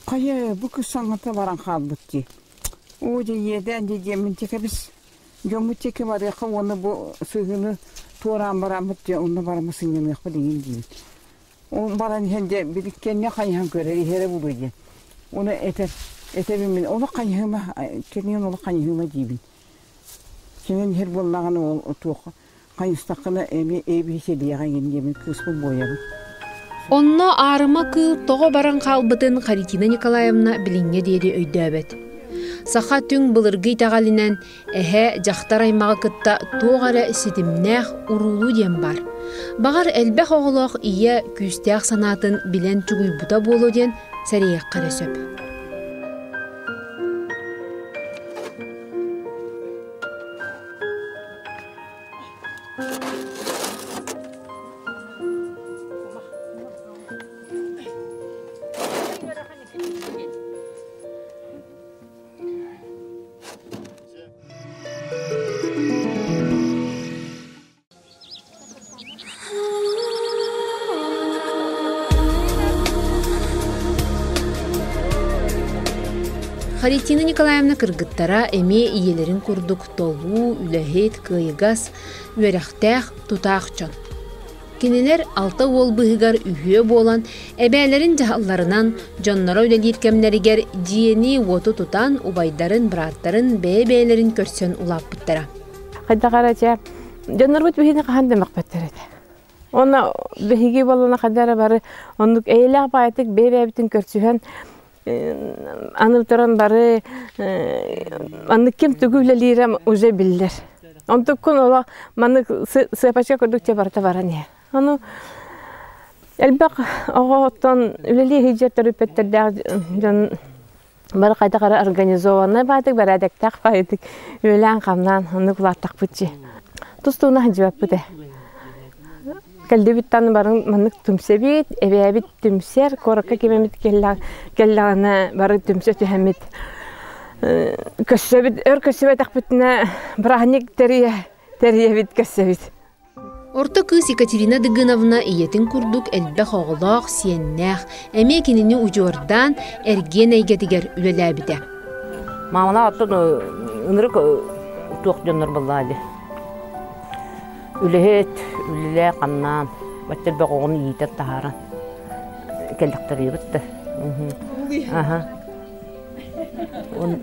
Хайа, бу кыс саҥата баран хаалбыт дии. Оо, дьэ иэдээн дии диэммин дьэ кэбис. Дьоммут диэки барыахха уонна бу сыһыыны туораан бараммыт дьэ онно бараммыт сынньаныахпыт иҥин диибит. Ол баран иһэн дьэ биликкэннэ хайыһан көрөр иһэрэ буолуо диэн. Ону этэр этэбин мин олох хайыһыма кэннигин олох хайыһыма диибин. Кимин иһэр буоллаҕына ол туох хайыстаххына эми эбиһисэлиэҕэ иҥин диэмин кыыспын буойабын. Онно аарыма кыыл тоҕо баран хаалбытын Харитина Николаевна билиҥҥэ диэри өйдөөбөт. Саха түҥ былыргы итэҕэлинэн эһэ дьахтар аймаҕы кытта туох эрэ ситимнээх уруулуу диэн баар. Баҕар элбэх оҕолоох ийэ күүстээх санаатын билэн чугуйбута буолуо диэн сэрэйиэххэ эрэ сөп. Харитина Николаевна кыргыттара эмиэ ийэлэрин курдук толуу, үлэһит, кыайыгас, үөрэхтээх, тутаах дьон. Кинилэр алта уол быыһыгар үһүө буолан, эбээлэрин дьаһалларынан, дьонноро үлэлиир кэмнэригэр дьиэни-уоту тутан, убайдарын, бырааттарын бэйэ-бэйэлэрин көрсөн улааппыттара. Хайдах эрэ дьэ Дьоннорбут биһигини хаһан да мөхпөттөр этэ. Уонна биһиги буоллаҕына хайда эрэ бары оннук эйэлээх баайытык бэйэ-бэйэбитин көрсүһэн аны туран бары маннык ким тугу үлэлиирэ уже биллэр. Онтуккун олох маннык сыапачка курдук дьэ барыта баран иһэр. Ону элбэх оҕоттон үлэлии сылдьар төрөппүттэрдээх дьон Бары хайдах эрэ организованнай баайдык, бэрээдэктээх баайдык үлэлээн-хамнаан оннук улааттахпыт дии. Тус-туһунан сылдьыбаппыт ээ. Кэллибиттэн бары маннык түмсэбит, эбээбит түмсэр, куоракка кимэмит кэллэҕинэ бары түмсэ түһэммит. Көрсөбүт, өр көрсүбэтэхпитинэ бырааһынньык тэрийэ тэрийэбит, көрсөбүт. Орто кыыс Екатерина Дыгыновна ийэтин курдук элбэх оҕолоох, сиэннээх, эмиэ кинини удьуордаан, эргиэн эйгэтигэр үлэлээбитэ. Маамалаах оттон ынырык туох дьоннор буоллаҕа дии. Үлэһит, үлэлээх хамнаан, бачча элбэх оҕону иитэн таһааран кэллэхтэрийэбит да. Аха.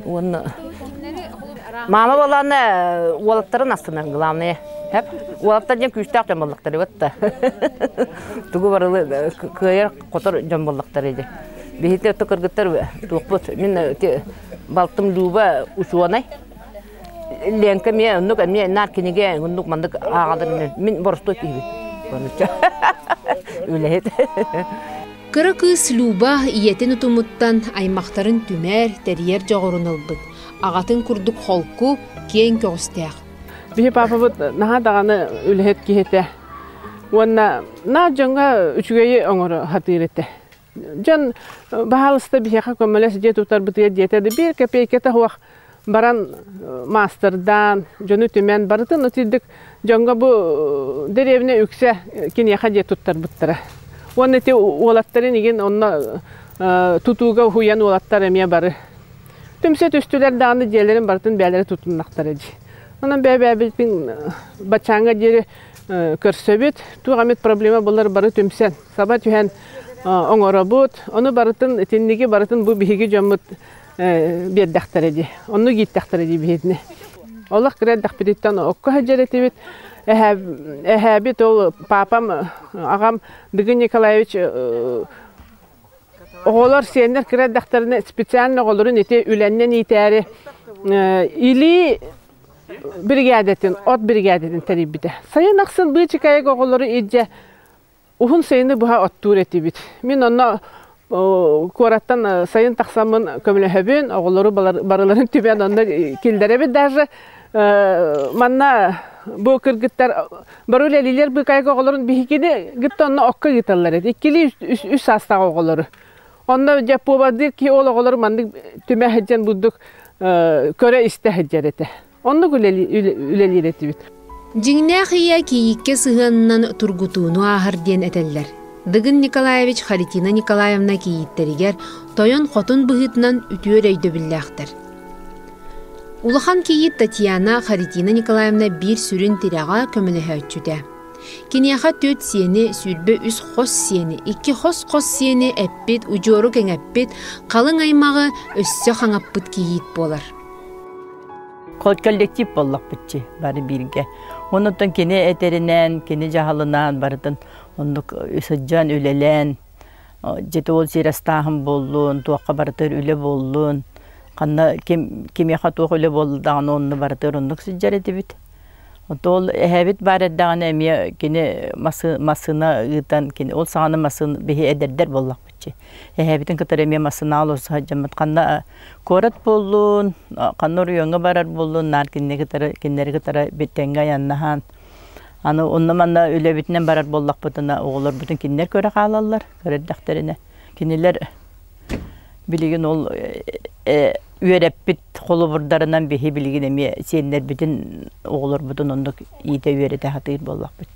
Уонна Маама буолаана уолаттарын астынар главное. Хэп. Уолаттар диэн күүстээх дьон буоллахтар эбит да. Тугу барылы кыайар хотор дьон буоллахтар иди. Биһити өттө кыргыттар туохпут. Мин балтым Люба учуонай. Ленка эмиэ оннук эмиэ наар кинигэ оннук маннык ааҕалар мин боростуой киһибин. Үлэһит. Кыра кыыс Люба ийэтин утумуттан аймахтарын түмэр, тэрийэр дьоҕурун ылбыт. Аҕатын курдук холку, киэҥ көҕүстээх. Биһи папабыт наһаа даҕаны үлэһит киһи этэ. Уонна наар дьоҥҥо үчүгэйи оҥоро сатыыр этэ. Дьон баһаалыста биһиэхэ көмөлөс дьиэ тутарбытыгар диэтэ да биир кэпиэйкэтэ суох баран маастардаан, дьону түмэн барытын итирдик дьоҥҥо бу дэриэбинэ үксэ киниэхэ дьиэ туттарбыттара. Уонна ити уолаттарын игин онно тутууга уһуйан уолаттар эмиэ бары түмсэ түстүлэр даҕаны дьиэлэрин барытын бэйэлэрэ тутуннахтара дии. Онон бэйэ-бэйэбитин баччааҥҥа диэри көрсөбүт. Туох эмит проблема булар бары түмсэн, саба түһэн оҥоробут. Ону барытын итинниги барытын бу биһиги дьоммут биэрдэхтэрэ дии. Оннук ииттэхтэрэ дии биһитини. Олох кыра эрдэхпититтэн окко сылдьар этибит. Эһээбит ол папам, аҕам Дыгын Николаевич оҕолор сиэннэр кыра эрдэхтэринэ специально оҕолорун ити үлэннэн иитээри илии биригээдэтин, от биригээдэтин тэрийбитэ. Сайын ахсын быычыкайык оҕолору илдьэ уһун сайыны быһа оттуур этибит. Мин онно куораттан сайын тахсаммын көмөлөһөбүн, оҕолору барыларын түмэн онно киллэрэбит даже. Манна бу кыргыттар бары үлэлиилэр быыкайга оҕолорун биһигини кытта онно окко ыыталлар эти. Иккилии үс саастаах оҕолору. Онно дьэ повардыыр киһи ол оҕолору маннык түмэ сылдьан бурдук көрө-истэ сылдьар этэ. Оннук үлэлиир этибит. Дьиҥнээх ийэ кийииккэ сыһыанынан тургутууну ааһар диэн этэллэр. Дыгын Николаевич Харитина Николаевна кийииттэригэр тойон-хотун быһыытынан үтүө өйдөбүллээхтэр. Улахан кийиит Татьяна Харитина Николаевна биир сүрүн тирэҕэ көмөлөһөөччүтэ. Киниэхэ түөрт сиэни, 23 хос сиэни, икки хос-хос сиэни эппит, удьуору кэҥэппит, халыҥ аймаҕы өссө хаҥаппыт кийиит буолар. Коллектив буоллахпытчы бары бииргэ. Онуттан кини этэринэн, кини дьаһалынаан барытын оннук сылдьан үлэлээн, дьэ ол сир астааһын буоллун, туохха барытыгар үлэ буоллун, ханна ким кимиэхэ туох үлэ буолла даҕаны онно барытыгар оннук сылдьар этибит. Ол эһэбит баар эрдэҕинэ эмиэ кини массыына ыытан, кини ол саҕана массыына биһи эдэрдэр буоллахпытчы. Эһэбитин кытары эмиэ массыынаҕа олорсо сылдьаммыт ханна куорат буоллун, ханна оройуоҥҥа барар буоллун, наар кинини кытары кинилэри кытары тэҥҥэ айаннаһан аны онно-манна үлэбитинэн барар буоллахпытына оҕолорбутун кинилэр көрө хаалаллар, көрө эрдэхтэринэ. Кинилэр билигин ол үөрэппит холобурдарынан биһи билигин эмиэ сиэннэрбитин, оҕолорбутун оннук иитэ-үөрэтэ сатыыр буоллахпыт.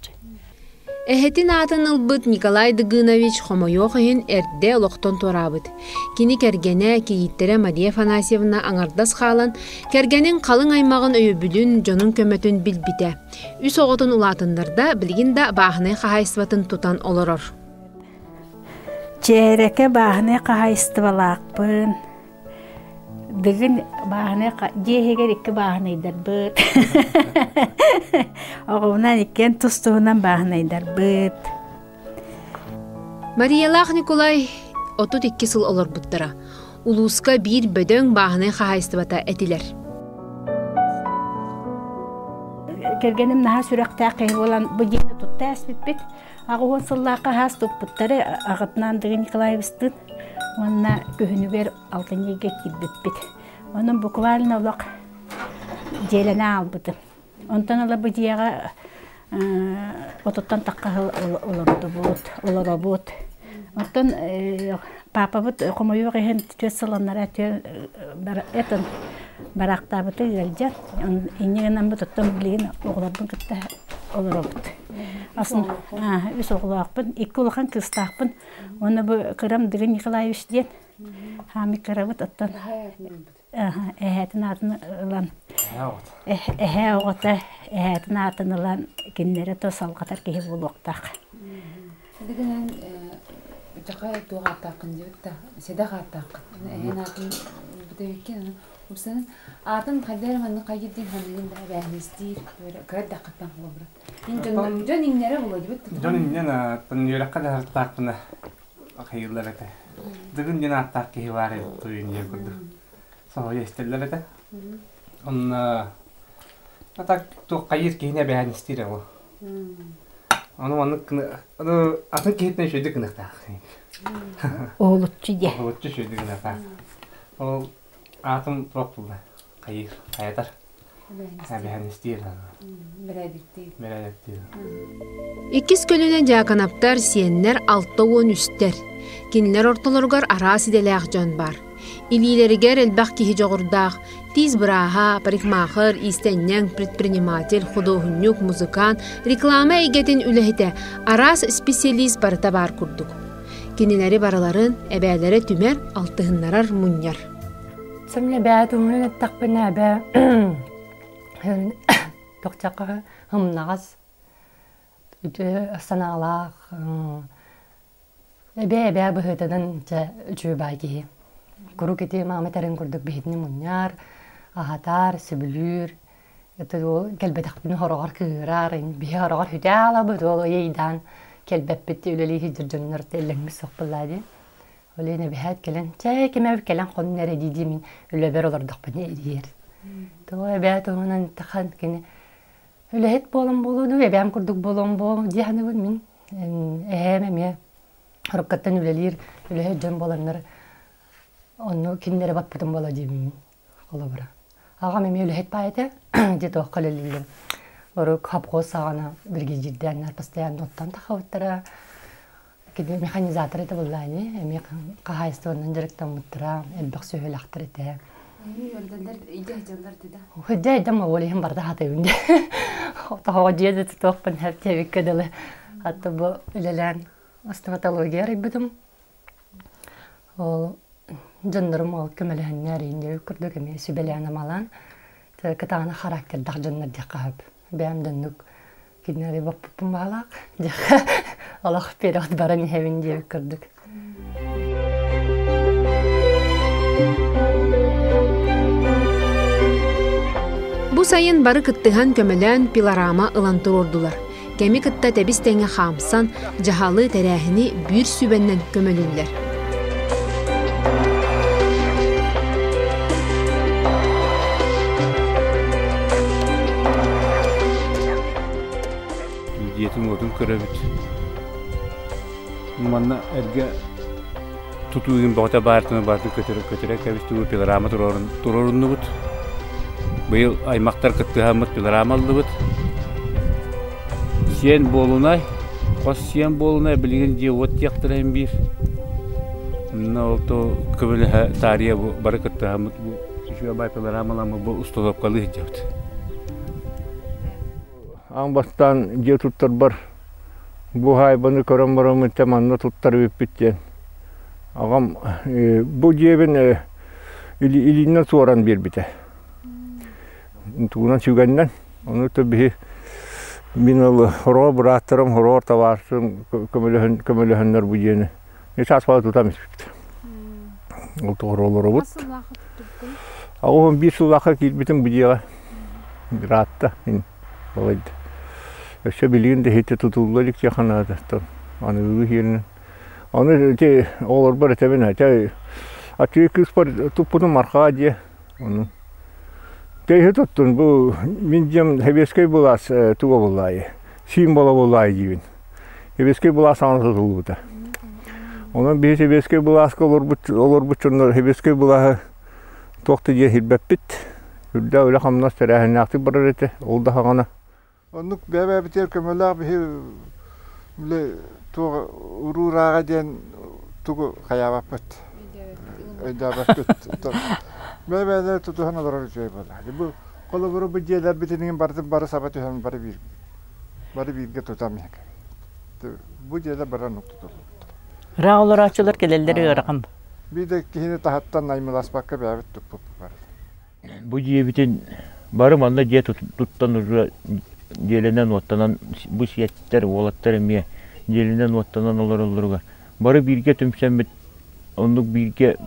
Эһэтин аатын ылбыт Николай Дыгынович хомойуох иһин эрдэ олохтон туораабыт. Кини кэргэнэ, кийииттэрэ Мария Афанасьевна аҥардас хаалан, кэргэнин халыҥ аймаҕын өйөбүлүн, дьонун көмөтүн билбитэ. Үс оҕотун улаатыннарда, билигин да бааһынай хаһаайыстыбатын тутан олорор. Чээрэкэ бааһынай хаһаайыстыбалаахпын. Бүгүн бааһынай дьиэ иһигэр икки бааһынайдарбыт. Оҕобунан иккиэн тус-туһунан бааһынайдарбыт. Мариялаах Николай 32 сыл олорбуттара. Улууска биир бөдөҥ бааһынай хаһаайыстыбата этилэр. Кэргэним наһаа сүрэхтээх киһи буолан бу дьиэни тутта эспиппит. Аҕыс сыллаахха хаас туппуттары аҕатынаан Дыгын Николаевичтыын уонна күһүнүгэр алтынньыга киирбиппит. Онон буквально олох дьиэлэнэ аалбытым. Онтон ыла бу дьиэҕэ отуттан тахха олордубут, олоробут. Оттон папабыт хомойуох иһин түөрт сыл анараа этин бараахтаабыта ыалдьан, инньэ гынан оттон билигин оҕолорбун кытта олоробут. Асын үс оҕолоохпун, икки улахан кыыстаахпын. Уонна бу кырам Дыгын Николаевич диэн хаамый кырабыт оттон эһээтин аатын ылан эһээ оҕото эһээтин аатын ылан кинилэри то салҕатар киһи буолуохтаах. Дыгынан дьаха туох ааттааххын диэбит да сэдэх ааттааххын эһээн аатын бүтэбиккин Упсанын аатын хайда эрэ маннык хайдыр ханыгын да эбээһинэстиир кыра эрдэххиттэн холобура. Дьон дьон иҥнэрэ буолуо дибит. Дьон иҥнэн ааттан үөрэххэ да сырыттаахпына хайыыллар этэ. Дыгын диэн ааттаах киһи баар эбит туйун диэн курдук. Соһуйа истэллэр этэ. Онно а так туох хайыыр киһини эбээһинэстиир ол. Ону маннык аны атын киһиттэн үчүгэйдик гыныахтаах. Уһулуччу диэ. Уһулуччу үчүгэйдик гыныахтаах. Ол Аатым туох буолла? Хайыыр, хайатар. Эбэһэнистиир. Бэрээдэктиир. Бэрээдэктиир. Иккис көлүнэ Дьааканаптар, сиэннэр 63-тэр. Кинилэр ортолоругар араас идэлээх дьон баар. Илиилэригэр элбэх киһи дьоҕурдаах, тиис бырааһа, парикмахер, иистэнньэҥ, предприниматель, худуоһунньук, музыкант, реклама эйгэтин үлэһитэ, араас специалист барыта баар курдук. Кинилэри барыларын эбээлэрэ түмэр, алтыһыннарар, мунньар. Сэмнэ эбээ туһунан эттэхпинэ эбээ тохчахха ымнаҕас үтүө санаалаах эбээ эбээ быһыытынан дьэ үчүгэй баай киһи. Куруук ити маама этэрин курдук биһитини мунньар, аһатар, сөбүлүүр. Это ол кэлбэтэхпин хороҕор кыырар, биһи хороҕор хүтэ ол ыйдаан кэлбэппит үлэлии сылдьар дьоннор эллэҥмит суох буоллаа дии. Ол иһин эбэһээт кэлэн, чээ ким кэлэн хонун эрэ дии мин үлэбэр олордохпуна эрийэр. Тоҕо эбээ туһунан тахан кини үлэһит буолан буолуо дуу, эбээм курдук буолуом буолуо дии саныыбын мин. Эһээм эмиэ хоруккаттан үлэлиир үлэһит дьон буоланнар онно кинилэри баппытым буола диибин холобура. Аҕам эмиэ үлэһит баай этэ, где-то үлэлииллэр. Орук хапхоз саҕана бригадирдээннэр постоянно оттон тахабыттара. Кини механизатор этэ буллаани, эмиэ хаһаайыстыбаннан дьарыктаммыттара, элбэх сүөһүлэхтэр этэ. Дьэ, дьэ, ол иһин барда хатыыбын дьэ. Тоҕо дьиэ да тутуохпун хэптиэбиккэ дылы. Хатта бу үлэлээн стоматология арыйбытым. Ол дьоннорум ол көмөлөһөннөр ииннэбит курдук эмиэ сүбэлээн-амалаан кытаанах характердаах дьоннор диэххэ сөп. Бэйэм доннук кинилэри боппуппун баалаах диэххэ олох вперед баран иһэбин диэбит курдук. Бу сайын бары кыттыһан көмөлөөн пилорама ылан туруордулар. Кэми кытта тэбис-тэҥҥэ хаамсан, дьаһалы, тэрээһини биир сүбэннэн көмөлүүллэр. Дьиэтин уотун көрөбүт. Манна эргэ тутуугун бөҕөтө баартыны баартын көтөрө көтөрө кэбистибит пилорама туруоруннубут. Быйыл аймактар кыттыһаммыт пилорама ыллыбыт. Сиэн буолунай, хос сиэн буолунай билигин дьиэ уот диэхтэрэ иһин биир. Онно ол то көмөлөһө таарыйа бу бары кыттыһаммыт бу үчүгэй пилорамаламмыт бу устолуопкалыы сылдьабыт. Аан бастаан дьиэ туттарбар бу уһаайбаны көрөн бараммын дьэ манна туттар эбиппит диэн аҕам бу дьиэбин илиинэн суоран биэрбитэ. Тугунан сүгэннэн ону то биһи мин ол хороо бырааттарым хороор табаарыстарым көмөлөһөн көмөлөһөннөр бу дьиэни саас бала тутан испиппит. Ол тоҕо олоробут. 81 сыллаахха киирбитим бу дьиэҕэ. Ыраатта. Балайда. Өссө билигин да иһитэ тутулла илик диэххэ наада. Аныгылыы иһиэринэн. Аны ити оҕолорбор этэбин этэ аччыгый кыыспар туппутум архаа дьиэ. Ону Тэйһи туттун бу мин дьиэм сэбиэскэй былаас туга буллаайы символа буллаайы диибин. Сэбиэскэй былаас саҥа тутуллубута. Онон биһи сэбиэскэй былааска олорбут олорбут дьоннор сэбиэскэй былааһы туох да диэн сирбэппит. Үрдээх үлэ-хамнас тэрээһиннээхтик барар этэ. Ол да хаҕана. Оннук бэйэ-бэйэбитигэр көмөлөөх биһи били туох уруурааҕа диэн тугу хайаабаппыт. Өйдөөбөппүт. Бэйэ-бэйэлэри тутуһан олорор үчүгэй буолла. Бу холобуру бу дьиэлэрбитин барытын бары саба түһэн бары биир бары бииргэ тутан Бу дьиэлэр бары оннук тутуллубуттар. Ыраах олорооччулар кэлэллэр ыарахан. Биир да киһини таһыттан наймыласпакка бэйэбит туппуппут бары. Бу дьиэбитин бары манна дьиэ туттан уже дьиэлэнэн-уоттанан бу сиэттэр, уолаттар эмиэ дьиэлэнэн-уоттанан олороллоругар бары бииргэ түмсэммит оннук бииргэ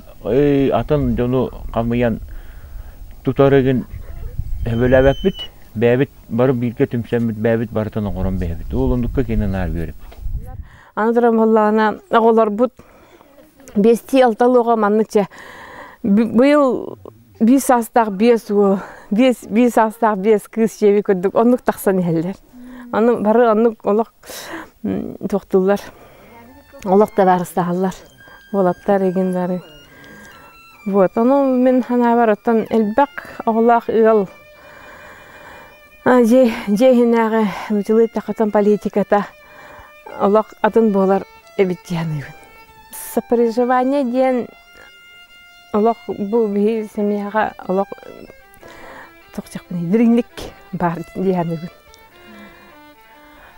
атын дьону хамыйан тутар игин сөбүлээбэппит бэйэбит бары бииргэ түмсэммит бэйэбит барытын оҥорон бэйэбит ол оннукка кини наар үөрэппит Аны туран буоллаҕына оҕолорбут биэстии алталыы оҕо маннык чэ быйыл биир саастаах биэс уол биэс биир саастаах биэс кыыс дьиэби курдук оннук тахсан иһэллэр аны бары оннук олох туохтууллар олох табаарыстаһаллар уолаттар игин бары вот ону мин санаабар оттон элбэх оҕолоох ыал дьиэ дьиэ иһинээҕи нууччалыы эттэххэ политиката олох атын буолар эбит дии саныыбын сопереживание диэн олох бу биһи семьяҕа олох туох диэхпиний дириҥник баар дии саныыбын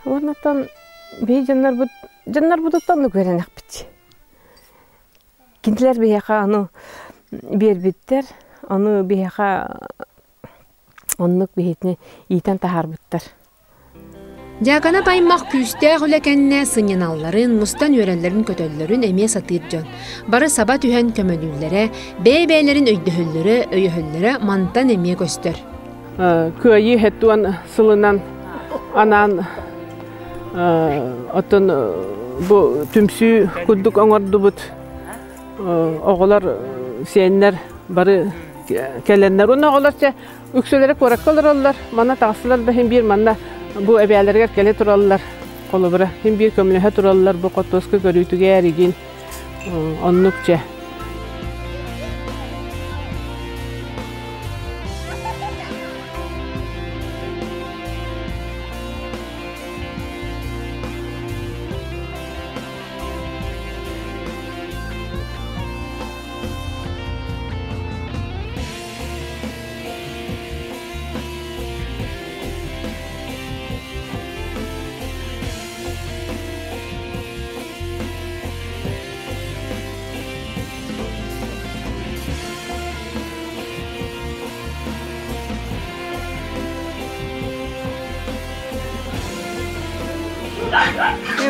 уоннаттан биһи дьоннорбут дьоннорбутуттан оннук үөрэнэхпит кинилэр биһиэхэ ону биэрбиттэр ону биһиэхэ оннук биһитини иитэн таһаарбыттар Дьааканап аймах күүстээх үлэ кэннэ сынньаналларын, мустан үөрэллэрин-көтөллөрүн эмиэ сатыыр дьон. Бары саба түһэн көмөлүүллэрэ, бэйэ-бэйэлэрин өйдөһөллөрө, өйөһөллөрө мантан эмиэ көстөр. Кыайыы хэттуан сылынан анаан оттон бу түмсүү курдук оҥордубут. Оҕолор, сиэннэр бары кэлэннэр. Уонна оҕолор чэ үксүлэрэ куоракка олороллор. Манна таҕыстылар да иһин биир манна бу эбээлэригэр кэлэ тураллар. Холобура, иһин биир көмөлөһө тураллар бу хотуоска көрүүтүгэр игин оннук чэ.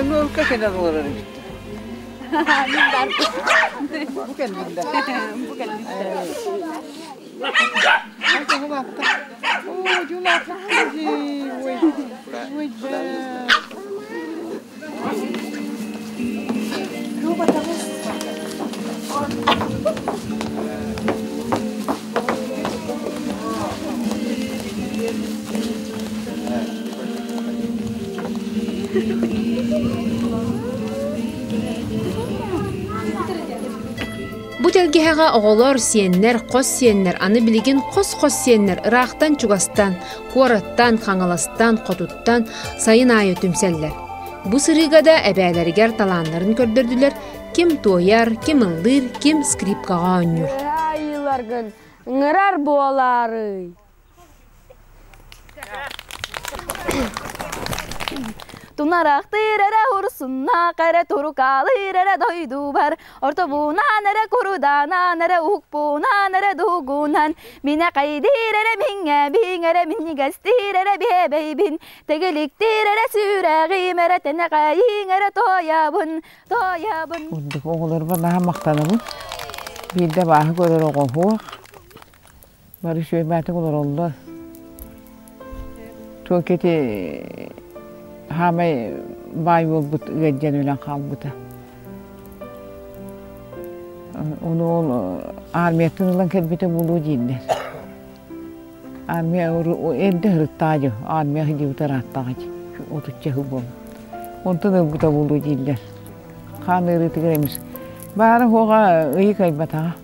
Нуурка кэлэн олорор эбит. Бу кэллин да. Бу кэллин. Бу тэлгэһэҕэ оҕолор, сиэннэр, хос сиэннэр, аны билигин хос-хос сиэннэр ыраахтан-чугастан, куораттан, Хаҥаластан, хотуттан сайын аайы түмсэллэр. Бу сырыыга да эбээлэригэр талааннарын көрдөрдүлэр, ким туойар, ким ыллыыр, ким скрипкаҕа оонньуур. Айыыларгын ыҥырар буолаарый. Тунарахтыыр эрэ урсуннаах эрэ турукаалыыр эрэ дойдубар Ортобунаан эрэ куруданаан эрэ уһукпунаан эрэ дугунан Минэ хайдыыр эрэ миҥэ биҥ эрэ минньигэстиир эрэ биэбэйбин Тэгиликтиир эрэ сүрэҕим эрэ тэнэҕэйиҥ эрэ туойабын туойабын Курдук оҕолорбор наһаа махтанабын. Биирдэ абааһы көрөр оҕо суох. Бары үчүгэйбээтик олороллор. Туох ити хаамай баай буолбут ыалдьан өлөн хаалбыта. Ону ол армияттан ылан кэлбитэ буолуо дииллэр. Армия эрдэ ырыттаҕа дьэ, армия сылдьыбыта ырааттаҕа дьэ, отучча сыл буолла. Онтон ылбыта буолуо дииллэр. Хаан ыарыытыгар эмис баара-суоҕа ыйы кыайбатаҕа.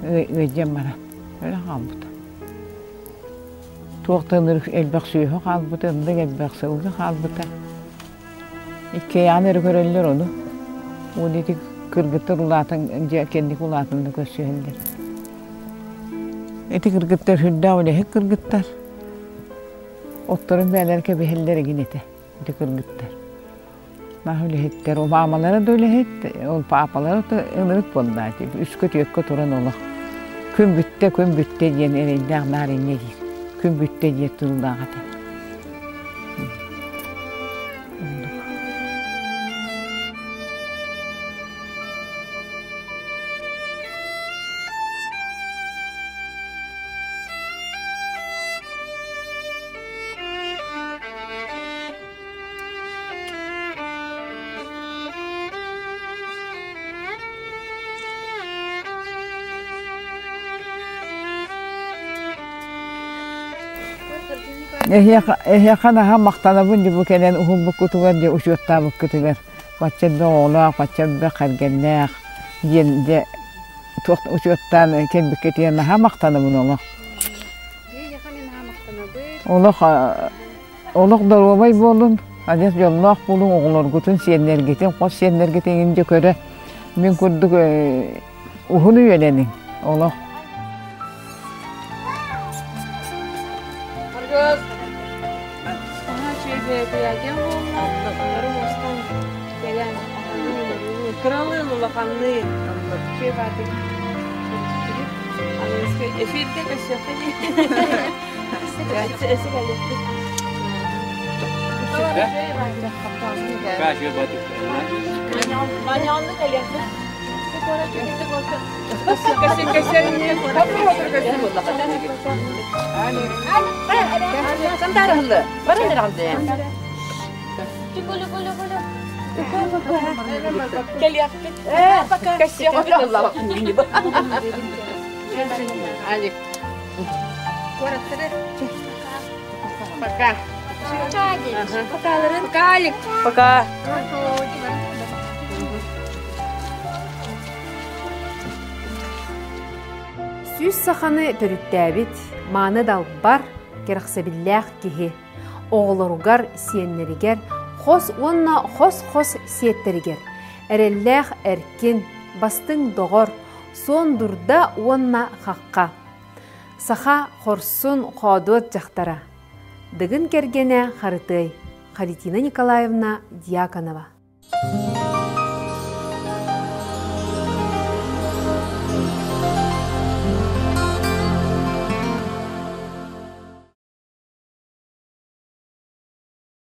Ыалдьан баран өлө хаалбыта. Туохтан элбэх сүөһү хаалбыта, ыннык элбэх сылгы хаалбыта. Иккиэйэҕин эрэ көрөллөр ону. Уонна ити кыргыттар улаатан дьиэ кэнники улаатан да көрсүһэллэр. Ити кыргыттар сүрдээх үлэһит кыргыттар. Отторун бэйэлэрэ кэбиһэллэр игин этэ. Ити кыргыттар. Наһаа үлэһиттэр. Ол маамалара да үлэһит, ол паапалара да ынырык буолла ити. Үскэ-түөккэ туран олох. Күн бүттэ, күн бүттэ диэн эрэйдээх наар инньэ диир. Күн бүттэ диэн тыллаах этэ. Эһиэхэ наһаа махтанабын дии бу кэлэн уһулбуккутугар дии учуоттаабыккытыгар бачча элбэх оҕолоох, бачча элбэх кэргэннээх диэн дьэ туох учуоттаан кэлбиккитигэр наһаа махтанабын олох. Олох Олох доруобай буолун, адьас дьоллоох буолуҥ, оҕолоргутун, сиэннэргитин, хос сиэннэргитин иҥин дьэ көрө мин курдук уһун үйэлэниҥ олох. Кыралыын улаханныын Эфиргэ көрсүөххэ Пока. Пока, Алик. Пока. Сүүс саханы төрүттээбит, мааны далбар, кэрэхсэбиллээх киһи. Оҕолоругар, сиэннэригэр, хос уонна хос-хос сиэттэригэр эрэллээх эркин, бастыҥ доҕор, суон дурда уонна хахха. Саха хорсун хоодуот дьахтара. Дыгын кэргэнэ Харытыай, Харитина Николаевна Дьяконова.